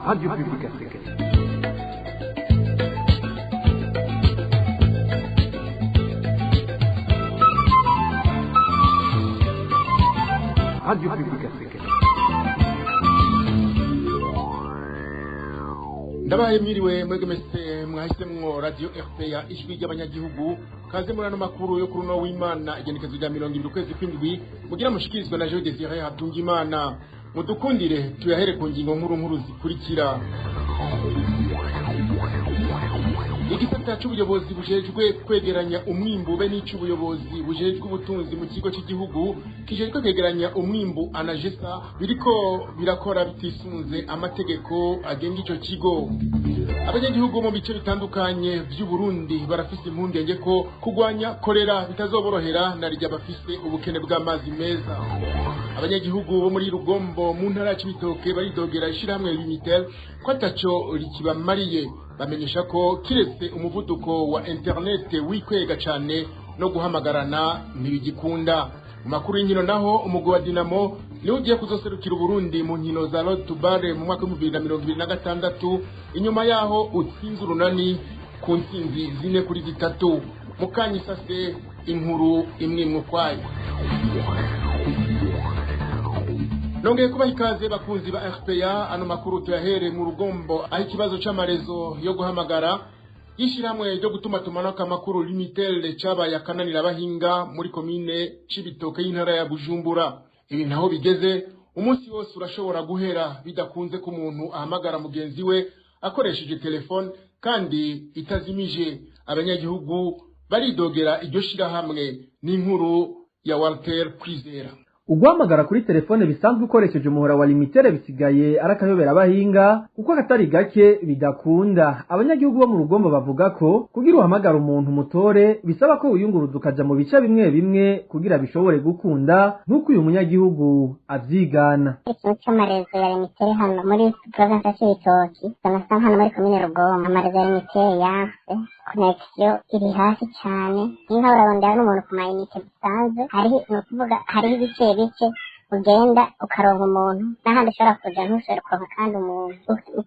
Radio Publique Africaine. Radio Publique Africaine. Ndabaye mwiriwe mwege mese mwahisemwo Radio RPA, ijwi ry'abanyagihugu. Kaze muri ano makuru yo kuri uno w'Imana, igenekezo rya 20 ukwezi kw'indwi, mugira mushikirizwa na Jean Désiré Hatungimana. Mudukundire tuyahere ku ngingo nkuru nkuru zikurikira. Igisata c'ubuyobozi bujejwe kwegeranya umwimbu be n'ic'ubuyobozi bujejwe ubutunzi mu kigo cy'igihugu kijejwe kwegeranya umwimbu ANAGESSA biriko birakora bitisunze amategeko agenga ico kigo. Abanyagihugu mu bice bitandukanye vy'u Burundi barafise impungenge ko kugwanya kolera bitazoborohera na rirya bafise ubukene bw'amazi meza. Abanyagihugu bo muri Rugombo mu ntara ya Cibitoke baridogera ishirahamwe Lumitel ko ataco rikibamariye, bamenyesha ko kiretse umuvuduko wa internet wikwega cane no guhamagarana ntibigikunda. Mu makuru y'inkino naho, umugwi wa Dinamo niwe ugiye kuzoserukira Uburundi mu nkino za Road to Bar mu mwaka w'2026, inyuma yaho utsinze Urunani ku ntsinzi 4-3. Mukanyisase inkuru imwe imwe ukwayo. Nongeye kubaha ikaze bakunzi ba RPA. Ano makuru tuyahere mu Rugombo, aho ikibazo c'amarezo yo guhamagara y'ishirahamwe ryo gutumatumanako amakuru Lumitel cabaye akananira abahinga muri komine Cibitoke y'intara ya Bujumbura. Ibi naho bigeze umunsi wose urashobora guhera bidakunze ko umuntu ahamagara mugenzi we akoresheje telefone kandi itazimije. Abanyagihugu baridogera iryo shirahamwe. N'inkuru ya Walter Kwizera. Uguhamagara kuri telefone bisanzwe ukoresheje umuhora wa Limitere bisigaye ari akayobera abahinga, kuko akatari gake bidakunda. Abanyagihugu bo mu Rugombo bavuga ko kugira uhamagara umuntu mutore bisaba ko wiyunguruza ukaja mu bice bimwe bimwe kugira bishobore gukunda, nk'uko uyu munyagihugu avyigana. Ikintu c'amarezo ya Limitere hano muri provinsi ya Cibitoki, sanasana hano muri komine Rugombo, amarezo ya Limitere yanse, connexion iri hasi cane. Niba urarondera n'umuntu ku mayinite bisanzwe, hariho, ni ukuvuga hariho ibice bice ugenda ukaronka umuntu, n'ahandi ushobora kuja ntushobore kuronka kandi umuntu.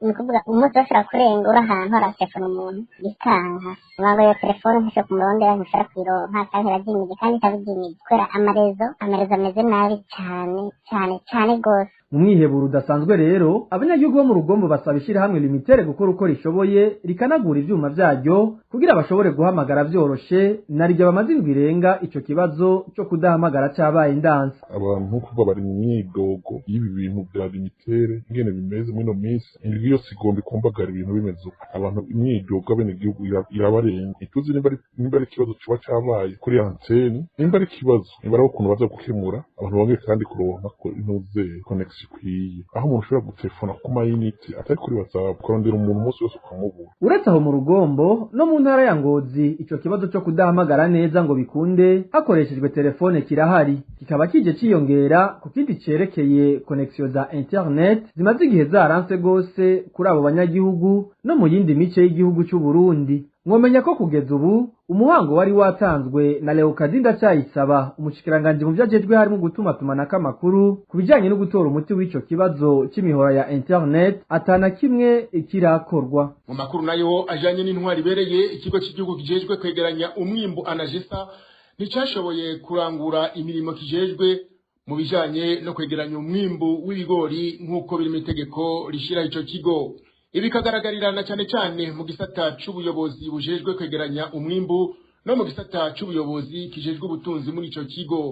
Ni ukuvuga umunsi wose ushobora kurenga uri ahantu haraterefona umuntu bikanka, ubango iyo telefone ntushobora kumurondera, ntushobora kuyironka, canke irazimije kandi ikaba izimije kubera amarezo ameze nabi cane cane cane gose. Mu mwiheburo udasanzwe rero, abanyagihugu bo mu Rugombo basaba ishirahamwe Limitere gukora uko rishoboye rikanagura ivyuma vyaryo kugira bashobore guhamagara vyoroshe, na rirya bamaze indwi irenga ico kibazo co kudahamagara cabaye ndanse. Abantu kuva bari mu myidogo y'ibi bintu vya Limitere ingene bimeze muri ino minsi, indwi yose igomba ikumbagara ibintu bimeze uko. Abantu imyidogo abenegihugu irabarenga. Ntituzi nimba ari ikibazo coba cabaye kuri antene, nimba ari ikibazo, nimba ari ukuntu baza gukemura abantu bongeye kandi kuronka ko intuze connexion ikwiye, aho umuntu ushobora gutelefona ku mayinite atari kuri WhatsApp, ukarondera umuntu umunsi wose ukamubura. Uretse aho mu Rugombo, no mu ntara ya Ngozi ico kibazo co kudahamagara neza ngo bikunde hakoreshejwe telefone kirahari, kikaba kije ciyongera ku kindi cerekeye connexion za internet zimaze igihe zaranse gose kuri abo banyagihugu no mu yindi mice y'igihugu c'u Burundi. Mwomenya ko kugeza ubu umuhango wari watanzwe na Leokadi Ndacayisaba, umushikiranganji mu vyo ajejwe harimo gutumatumanako amakuru, ku bijanye no gutora umuti w'ico kibazo c'imihora ya internet, atana kimwe kirakorwa. Mu makuru nayo ajanye n'intwari ibereye, ikigo cy'igihugu kijejwe kwegeranya umwimbu ANAGESSA nticashoboye kurangura imirimo kijejwe mu bijanye no kwegeranya umwimbu w'ibigori nk'uko biri mu itegeko rishiraho ico kigo. Ibi bikagaragarira na cane cane mu gisata c'ubuyobozi bujejwe kwegeranya umwimbu no mu gisata c'ubuyobozi kijejwe ubutunzi muri ico kigo.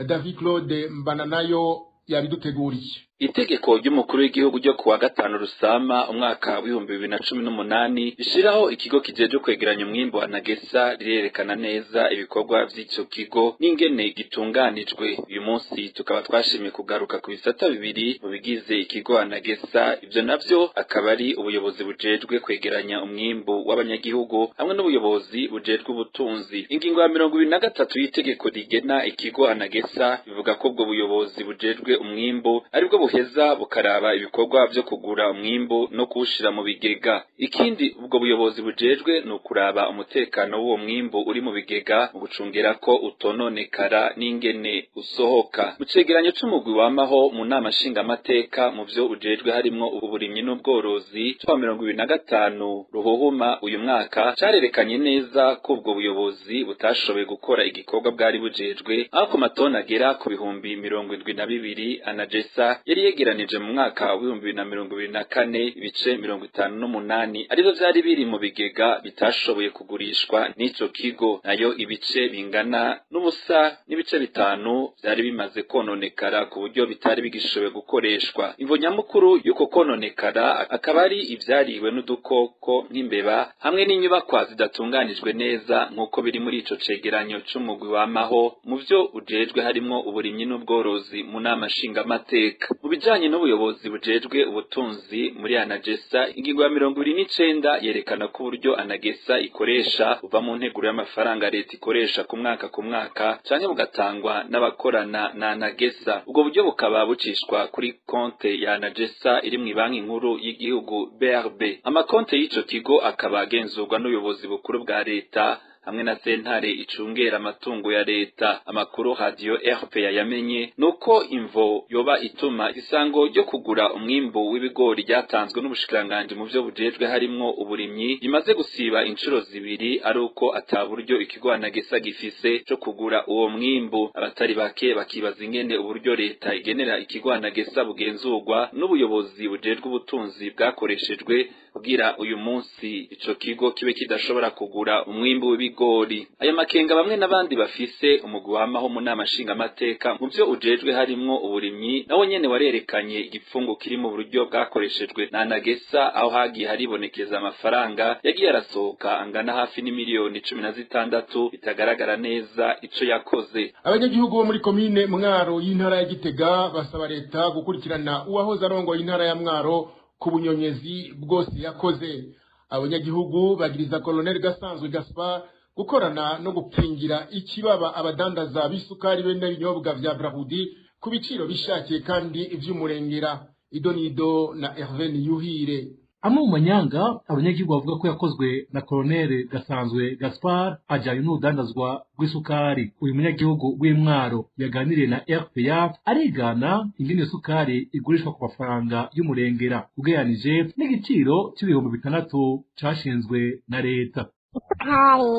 David Claude Mbananayo yabiduteguriye. Itegeko ry'umukuru w'igihugu ryo kuwa 5 Rusama umwaka w'2018 rishiraho ikigo kijejwe kwegeranya umwimbu wa ANAGESSA rirerekana neza ibikorwa vy'ico kigo n'ingene gitunganijwe. Uyu munsi tukaba twashimye kugaruka ku bisata bibiri mu bigize ikigo ANAGESSA, ivyo navyo akaba ari ubuyobozi bujejwe kwegeranya umwimbu w'abanyagihugu hamwe n'ubuyobozi bujejwe ubutunzi. Ingingo ya 23 y'itegeko rigena ikigo ANAGESSA ivuga ko ubwo buyobozi bujejwe umwimbu aribwo buheza bukaraba ibikorwa vyo kugura umwimbu no kuwushira mu bigega. Ikindi ubwo buyobozi bujejwe ni ukuraba umutekano w'uwo mwimbu uri mu bigega, mu gucungera ko utononekara n'ingene usohoka. Mu cegeranyo c'umugwi wamaho mu nama nshingamateka mu vyo ujejwe harimwo uburimyi n'ubworozi cwa 25 Ruhuhuma uyu mwaka, carerekanye neza ko ubwo buyobozi butashoboye gukora igikorwa bwari bujejwe, aho ku matoni agera ku 72,000 Anagesa yari yegeranije mu mwaka w'2024, ibice 58 arivyo vyari biri mu bigega bitashoboye kugurishwa n'ico kigo, nayo ibice bingana n'0.5 vyari bimaze kononekara ku buryo bitari bigishoboye gukoreshwa. Imvo nyamukuru y'uko kononekara akaba ari ivyariwe n'udukoko nk'imbeba hamwe n'inyubakwa zidatunganijwe neza, nk'uko biri muri ico cegeranyo c'umugwi wamaho mu vyo ujejwe harimwo uburimyi n'ubworozi mu nama nshingamateka. Mu bijanye n'ubuyobozi bujejwe ubutunzi muri Anagesa, ingingo ya 29 yerekana ko uburyo Anagesa ikoresha buva mu nteguro y'amafaranga leta ikoresha ku mwaka ku mwaka, canke bugatangwa n'abakorana na Anagesa. Ubwo buryo bukaba bucishwa kuri konte ya Anagesa iri mu banki nkuru y'igihugu BRB. Amakonte y'ico kigo akaba agenzurwa n'ubuyobozi bukuru bwa leta hamwe na sentare icungera amatungo ya leta. Amakuru Radio RPA yamenye nuko imvo yoba ituma isango ryo kugura umwimbu w'ibigori ryatanzwe n'ubushikiranganje mu vyo bujejwe harimwo uburimyi imaze gusiba inshuro zibiri ari uko ataburyo ikigo Anagesa gifise co kugura uwo mwimbu. Abatari bake bakibaza ingene uburyo leta igenera ikigo Anagesa bugenzurwa n'ubuyobozi bujejwe ubutunzi bwakoreshejwe kugira uyu munsi ico kigo kibe kidashobora kugura umwimbu w'ibigori. Ayo makenga bamwe n'abandi bafise, umugwi wamaho mu nama nshingamateka mu vyo ujejwe harimwo uburimyi nawo nyene warerekanye igipfungu kiri mu buryo bwakoreshejwe na Anagesa, aho hagiye haribonekeza amafaranga yagiye arasohoka angana hafi n'imiliyoni 16 bitagaragara neza ico yakoze. Abanyagihugu bo muri komine Mwaro y'intara ya Gitega basaba leta gukurikirana uwahoze arongoye intara ya Mwaro ku bunyonyezi bwose yakoze. Abanyagihugu bagiriza Colonel Gasanzwe Gaspar gukorana no gupingira ikibaba abadandaza b'isukari be n'ibinyobwa vya Brahudi ku biciro bishakiye kandi ivy'umurengera. Idonido na Hervé Niyuhire. Amwe mu manyanga abanyagihugu bavuga ko yakozwe na Colonel Gasanzwe Gaspar ajanye n'urudandazwa rw'isukari. Uyu munyagihugu w'Imwaro yaganiriye na RPA arigana ingene isukari igurishwa ku mafaranga y'umurengera ugereranije n'igiciro c'6,000 cashinzwe na leta. Isukari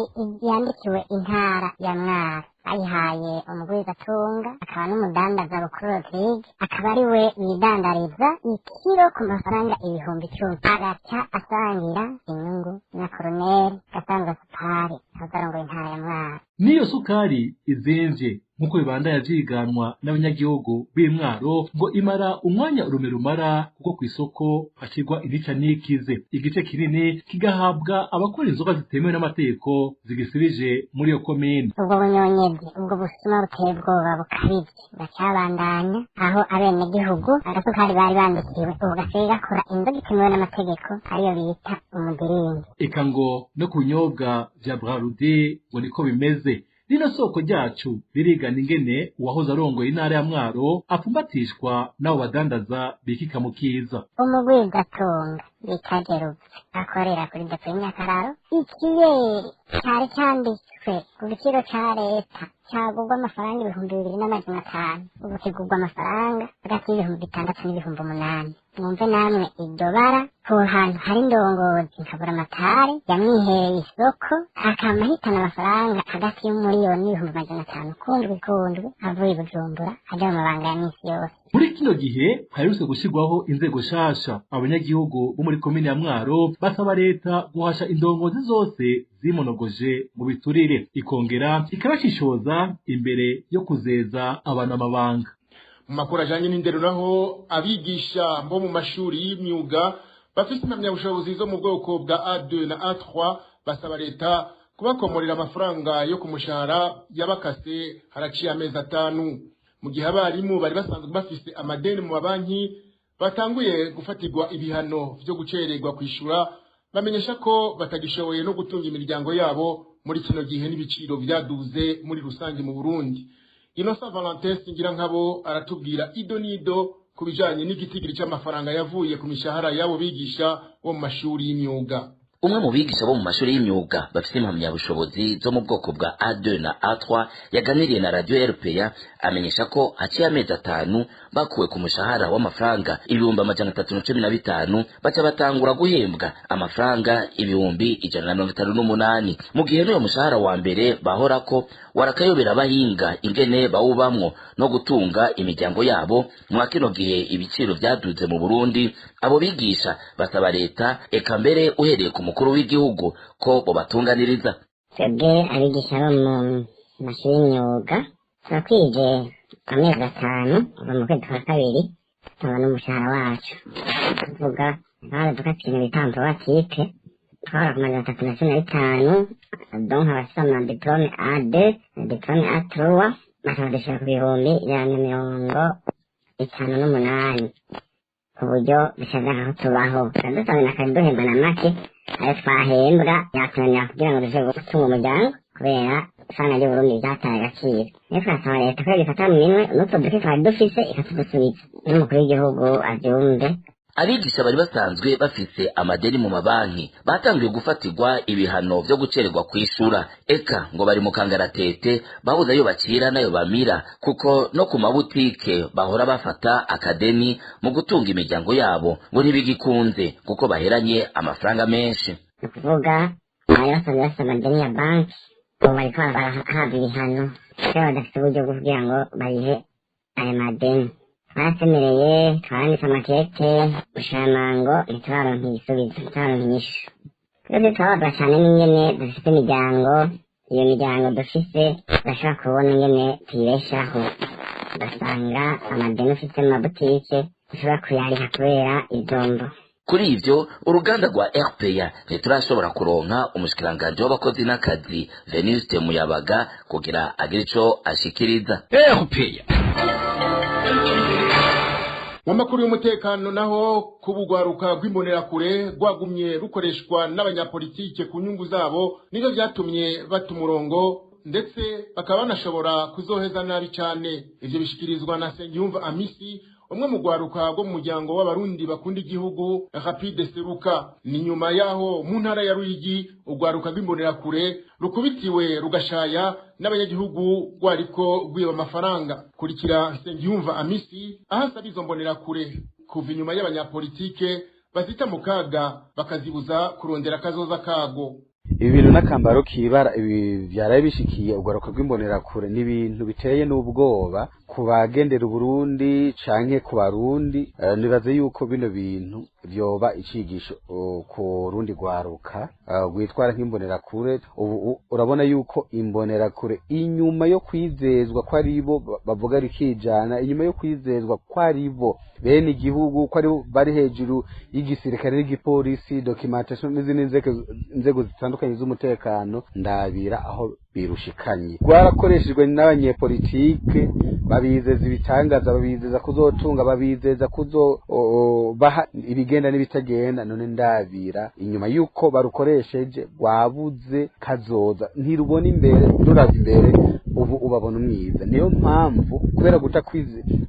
yandikiwe intara ya Mwaro bayihaye umugwizatunga akaba n'umudandaza Bukuru Rodrigue, akaba ari we yidandariza ikiro ku mafaranga 10,000, agaca asangira inyungu na Colonel Gasanzwe Gaspar azarongoye intara ya Mwaro. N'iyo sukari izimvye nk'uko bibandanya vyiganwa n'abanyagihugu b'Imwaro, ngo imara umwanya urume rumara kuko kw'isoko hashirwa intica n'ikize, igice kinini kigahabwa abakora inzoga zitemewe n'amategeko zigisibije muri iyo komine. Ubwo bunyonyezi, ubwo busuma buteye ubwoba bukabije buracabandanya, aho abenegihugu agasukari bari bandikiwe ubu gasigaye gakora inzoga itemewe n'amategeko ariyo bita umudiringi. Eka ngo no ku binyobwa vya Brarudi ngo niko bimeze. Rino soko ryacu ririgana ingene uwahoze arongoye intara ya Mwaro apfumbatishwa n'abo badandaza bikika mu kiza. Umugwizatunga bita Geruve akorera kuri depo y'Inyakararo, ikiyeri cari canditswe ku giciro ca leta cagurwa amafaranga 2,500, ubu kigurwa amafaranga hagati y'6,000 n'8,000. Mwumve namwe iryo bara ku hantu hari indongozi nkabura amatari yamwihereye isoko akama ahitana amafaranga hagati y'1,500,000 kundwi kundwi avuye i Bujumbura aja mu mabanga ya misi yose. Muri kino gihe haherutse gushirwaho inzego shasha, abanyagihugu bo muri komine ya Mwaro basaba leta guhasha indongozi zose zimonogoje mu biturire, ikongera ikabashishoza imbere yo kuzeza abantu amabanga. Mu makuru ajanye n'indero naho, abigisha bo mu mashuri y'imyuga bafise impamyabushobozi zo mu bwoko bwa A2 na A3 basaba leta kubakomorera amafaranga yo ku mushahara yabakase haraciye amezi 5, mu gihe abarimu bari basanzwe bafise amadeni mu mabanki batanguye gufatirwa ibihano vyo gucererwa kwishura, bamenyesha ko batagishoboye no gutunga imiryango yabo muri kino gihe n'ibiciro vyaduze muri rusange mu Burundi. Innocent Valentin Singirankabo aratubwira ido nido ku bijanye n'igitigiri c'amafaranga yavuye ku mishahara y'abo bigisha bo mu mashuri y'imyuga. Umwe mu bigisha bo mu mashuri y'imyuga bafite impamyabushobozi zo mu bwoko bwa A2 na A3 yaganiriye na Radio RPA amenyesha ko haciye amezi 5 bakuwe ku mushahara w'amafaranga 315,000 baca batangura guhembwa amafaranga 158,000 mu gihe n'uyo mushahara wa mbere bahorako warakayobera abahinga ingene bawubamwo no gutunga imiryango yabo. Mwa kino gihe ibiciro vyaduze mu Burundi, abo bigisha basaba leta eka mbere uhereye ku mukuru w'igihugu ko bobatunganiriza. Twebwe abigisha bo mu mashuri y'imyuga turakwije amezi 5 kuva mu kwezi kwa kabiri tutabona umushahara wacu. Tuvuga baradukata ikintu bita ampuwatipe, twahora ku 315, donc abafise amadiplome A2 na diplome A3 bakabadushyira ku 158,000 ku buryo bishaza aho tubaho. Turadusabira akaduhemba na make ayo twahembwa yatunanira kugira ngo dushobore gutunga umuryango kubera ifaranga ry'Uburundi ryataye agaciro. Niyo twasaba leta ko yogifata mu minwe n'utwo duke twari dufise ikatudusubiza, n'umukuru w'igihugu avyumve. Abigisha bari basanzwe bafise amadeni mu mabanki batangiye gufatirwa ibihano vyo gucererwa kwishura, eka ngo bari mu kangaratete babuze ayo bakira nayo bamira, kuko no ku mabutike bahora bafata akadeni mu gutunga imiryango yabo ngo ntibigikunze kuko baheranye amafaranga menshi. Ni ukuvuga abari basanzwe bafise amadeni ya banki ubu bariko barahabwa ibihano kubera badafite uburyo bwo kugira ngo barihe ayo madeni. Twarasemereye, twaranditse amakete bushamango, ntituraronka igisubizo, ntituraronka inyishu. Twese turababazwa cane n'ingene dufise imiryango, iyo miryango dufise tudashobora kubona ingene tuyibeshaho. Ugasanga amadeni ufise mu mabutike ushobora kuyariha kubera idombo. Kuri ivyo uruganda rwa RPA ntiturashobora kuronka umushikiranganje w'abakozi n'akazi Venuste Muyabaga kugira agire ico ashikiriza. RPA. Mu makuru y'umutekano naho, kubugwaruka rw'imbonerakure rwagumye rukoreshwa n'abanyapolitike ku nyungu zabo nivyo vyatumye bata umurongo ndetse bakaba banashobora kuzoheza nabi cane. Ivyo bishikirizwa na Nsengiyumva Amisi, umwe mu rwaruka rwo mu muryango w'abarundi bakunda igihugu Rapide Seruka. Ni nyuma yaho mu ntara ya Ruyigi urwaruka rw'imbonerakure rukubitiwe rugashaya n'abanyagihugu rwariko rwiba amafaranga. Kurikira Nsengiyumva Amisi aho asaba izo mbonerakure kuva inyuma y'abanyapolitike bazita mu kaga bakazibuza kurondera akazoza kago. Ibi bintu n'akambaro kibara ibi vyaraye bishikiye urwaruka rw'imbonerakure ni ibintu biteye n'ubwoba ku bagendera Uburundi canke ku Barundi. Nibaze yuko bino bintu vyoba icigisho ku rundi rwaruka rwitwara nk'imbonerakure. Ubu urabona yuko imbonerakure inyuma yo kwizezwa ko aribo bavuga rikijana, inyuma yo kwizezwa ko aribo bene igihugu, ko aribo bari hejuru y'igisirikare n'igipolisi, documentation n'izindi nzego zitandukanye z'umutekano, ndabira aho birushikanye. Rwarakoreshejwe n'abanyepolitike babizeza ibitangaza, babizeza kuzotunga, babizeza kuzobaha ibigenda n'ibitagenda. None ndabira inyuma yuko barukoresheje rwabuze kazoza, ntirubona imbere, rurava imbere ubu ubabona umwiza. Niyo mpamvu kubera guta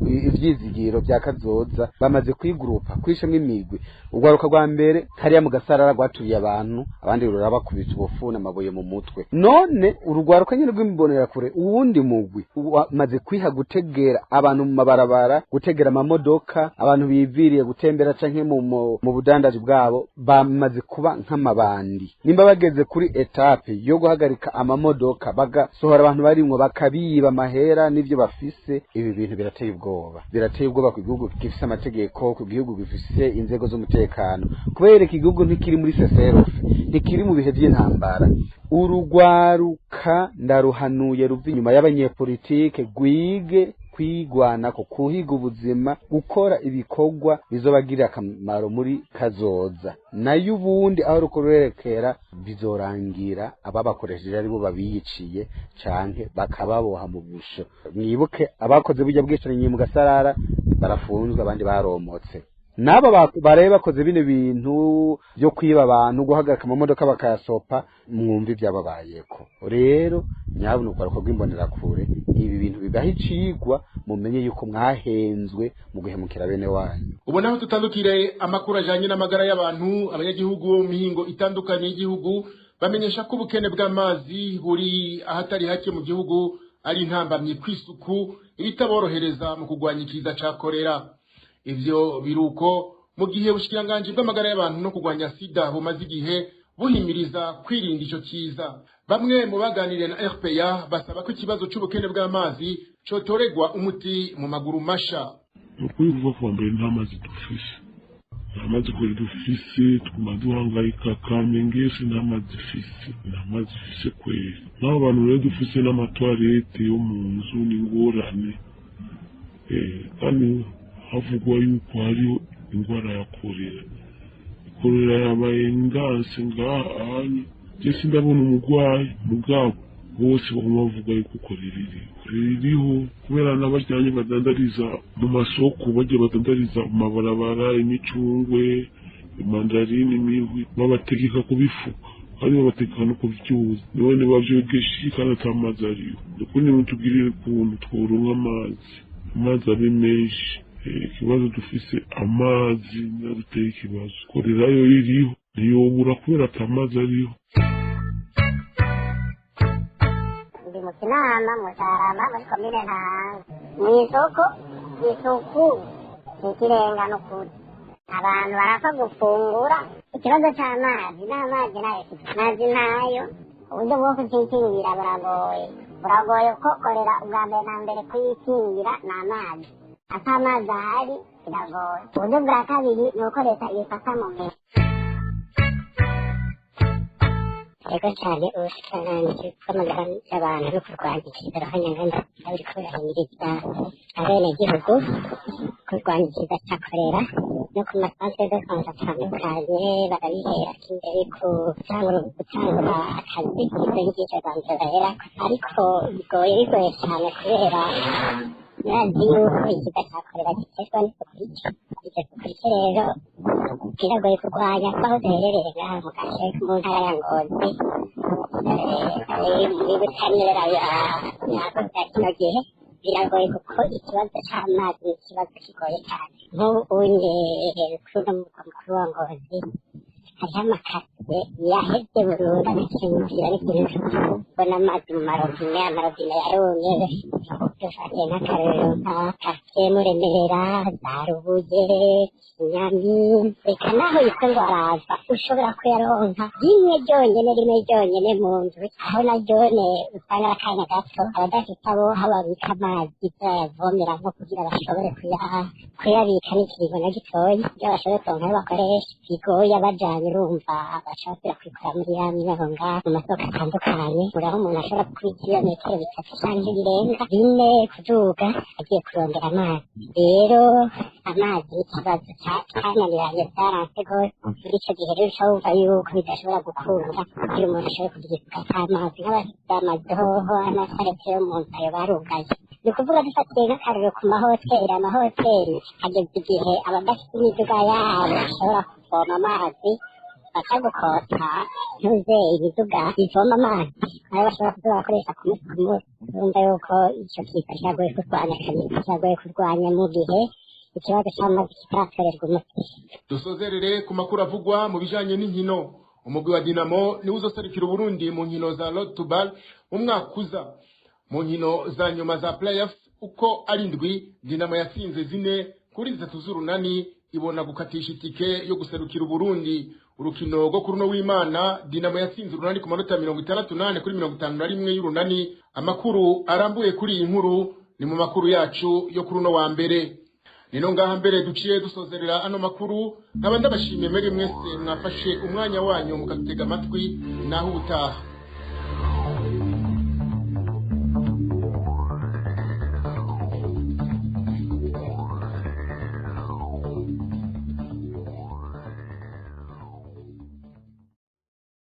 ivyizigiro vya kazoza bamaze kwigurupa kwishamwe imigwi. Urwaruka rwa mbere hariya mu Gasarara rwaturiye abantu, abandi rurabakubita ubufuni amabuye mu mutwe. None urugwaruka nyene rw'imbonerakure uwundi mugwi wamaze kwiha gutegera abantu mu mabarabara, gutegera amamodoka, abantu biviriye gutembera canke mu budandaji bwabo, bamaze kuba nk'amabandi. Nimba bageze kuri etape yo guhagarika amamodoka bagasohora abantu barimwo bakabiba amahera n'ivyo bafise, ibi bintu birateye ubwoba. Birateye ubwoba ku gihugu gifise amategeko, ku gihugu gifise inzego z'umutekano. Kubera iki gihugu ntikiri muri seserofe, ntikiri mu bihe vy'intambara. Urugwaruka ndaruhanuye ruva inyuma y'abanyepolitike, rwige kwigwanako, kuhiga ubuzima, gukora ibikorwa bizobagirira akamaro muri kazoza. Nayo ubundi aho rukurerekera bizorangira ababakoresheje aribo babiyiciye canke bakababoha mu busho. Mwibuke abakoze burya bwicanyi mu Gasarara barafunzwe, abandi baromotse. N'aba baraye bakoze bino bintu byo kwiba abantu, guhagarika amamodoka bakayasopa, mwumva ibyababayeko. Rero nyabuna urwaruka rw'imbonerakure, ibi bintu bibaha icigwa, mumenye yuko mwahenzwe mu guhemukira bene wanyu. Ubu naho tutandukire amakuru ajanye n'amagara y'abantu. Abanyagihugu bo mu mihingo itandukanye y'igihugu bamenyesha ko ubukene bw'amazi buri ahatari hake mu gihugu ari intambamyi kw'isuku, ibitaborohereza mu kurwanya ikiza ca korera. Ivyo biruko mu gihe ubushikiranganji bw'amagara y'abantu no kurwanya sida bumaze igihe buhimiriza kwirinda ico kiza. Bamwe mu baganiriye na RPA basaba ko ikibazo c'ubukene bw'amazi cotoregwa umuti mu maguru masha. Ni ukuri, kuva kuwa mbere nta mazi dufise, nta mazi kweri dufise. Tuguma duhangayika. Kamenge yose nta mazi ifise, nta mazi ifise kweri. N'abo bantu rero dufise n'amatoilette yo mu nzu ni ingorane. Kandi havugwa yuko hariho indwara ya korera. Korera yabaye ndanse ngaha anye. Je sindabona umurwayi, mugabo bose baguma bavuga yuko korera iriho, korera iriho, kubera n'abajyanye badandariza mu masoko, bagiye badandariza mu mabarabara imicungwe, imandarine, imihwi, babategeka kubifuka kandi babategeka no kuvyuza. None bavyogeshe kandi ata mazi ariho? Nukuri nimutubwirire ukuntu tworonka amazi, amazi abe menshi. Ikibazo dufise, amazi niyo duteye ikibazo. Korera yo iriho, ntiyobura kubera ata mazi ariho. Ndi mu Kinama, mu Carama, muri komine Ntahanga. Mu isoko isuku ikirenga n'ukuri, abantu barapfa gufungura. Ikibazo c'amazi, n'amazi nayo, amazi nayo, uburyo bwo kucikingira buragoye, buragoye, kuko korera ubwa mbere na mbere kuyikingira ni amazi. Ata amazi ahari biragoye. Uburyo bwa kabiri ni uko leta ibifata mu mbere. Yego cyane, ubushikiranganji bw'amagara y'abantu no kurwanya ikiza ruhonyanganda buriko burahimiriza abenegihugu kurwanya ikiza ca korera. No ku masantere de sante atandukanye barabihera imbere gutangura akazi, izo nyigisho za mbere baherako. Ariko bigoye, bigoye cyane, kubera murazi yuko ikiza ca korera giterwa n'isuku rike. Iryo suku rike rero biragoye kurwanya. Aho duherereye ngaha mu gace mu ntara ya Ngozi, muri Butanyerera ya kino gihe biragoye, kuko ikibazo c'amazi ni ikibazo kigoye cyane. Nk'ubu unye kuri uno murwa mukuru wa Ngozi hariho amakasiye yaheze burundu, agakinjira n'ikintu kubona amazi mu marobine, amarobine yarumye. Dufatiye nk'akarorero nka kasiye Muremera, za Rubuye, Kinyami, reka naho yitwa ngo araza, ushobora kuyaronka rimwe ryonyene, rimwe ryonyene mu nzu, aho na ryone usanga ari akanya gato. Abadafite abo aho babika amazi bayavomeramo kugira bashobore kuyabika n'ikiringo na gitoyi, kugira bashobore kuronka ayo bakoresha, bigoye. Abajanye urumva bashobora kwikora muri ya myonga mu masoko atandukanye. Uraho umuntu ashobora gukubita ibirometero 3 canke birenga 4 kuduga agiye kurondera amazi. Rero amazi n'ikibazo cananiranye, vyaranse gose. Muri ico gihe rero uca wumva yuko bidashobora gukunda kugira umuntu ashobore kugira isuku ata amazi. Nk'abafite amazi hoho, amatoilette yo mu nzu ayo barugaye. Ni ukuvuga dufatiye nk'akarorero ku mahoteli, amahoteli hageze igihe abadafite imiduga yabo bashobora kuvoma amazi baca gukota ntuze imiduga ivoma amazi, ayo bashobora kuza barakoresha ku munsi ku munsi. Urumva yuko ico kiza kiragoye kurwanya kabisa, kiragoye kurwanya mu gihe ikibazo c'amazi kitaratorerwa umuti. Dusozerere ku makuru avugwa mu bijanye n'inkino. Umugwi wa Dinamo niwe uzoserukira Uburundi mu nkino za Road to BAL mu mwaka uza. Mu nkino za nyuma za playoffs uko ari ndwi, Dinamo yatsinze 4-3 z'Urunani, ibona gukatisha itike yo guserukira Uburundi. Urukino rwo kuri uno w'Imana, Dinamo yatsinze Urunani ku manota 64-51 y'Urunani. Amakuru arambuye kuri iyi nkuru ni mu makuru yacu yo kuri uno wa mbere. Nino ngaha mbere duciye dusozerera ano makuru, nkaba ndabashimiye mwebwe mwese mwafashe umwanya wanyu mukadutega amatwi. Naho ubutaha.